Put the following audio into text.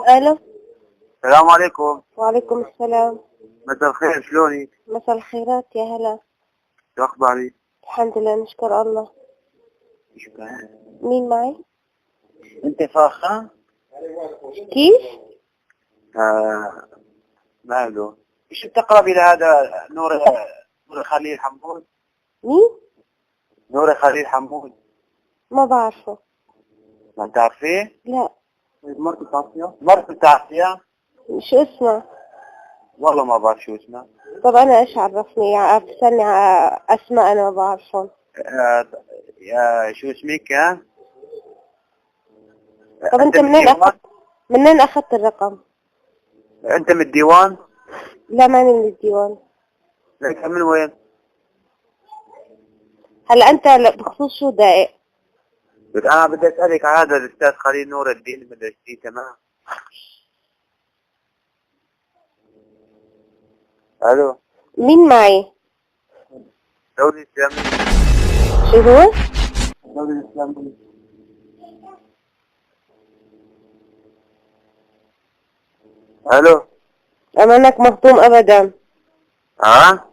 الو. السلام عليكم. وعليكم السلام. مساء الخير، شلونك؟ مساء الخيرات، يا هلا. شو اخبارك؟ الحمد لله، نشكر الله. شكرا. مين معي؟ انت فاخة؟ كيف؟ آه، ماله، شو بتقربي لهذا نور خليل حمود؟ مين؟ نور خليل حمود. ما بعرفه. ما بتعرفيه؟ لا. مرته بتعرفيها؟ مرته بتعرفيها؟ شو اسمه؟ والله ما بعرف شو اسمها. طب انا ايش عرفني؟ يعني بتسألني على اسماء انا ما بعرفهم. آه، يا شو اسمك ها؟ طب انت منين الديوان؟ اخذت الرقم؟ انت من الديوان؟ لا، ماني من الديوان. لك من وين؟ هلا انت بخصوص شو دقيق؟ بس انا بدي اسالك على هذا الاستاذ خليل نور الدين مدرستي، تمام؟ الو. مين معي؟ الدولة الإسلامية. شو هو؟ الدولة الإسلامية. الو. امانك مهضوم ابدا. ها؟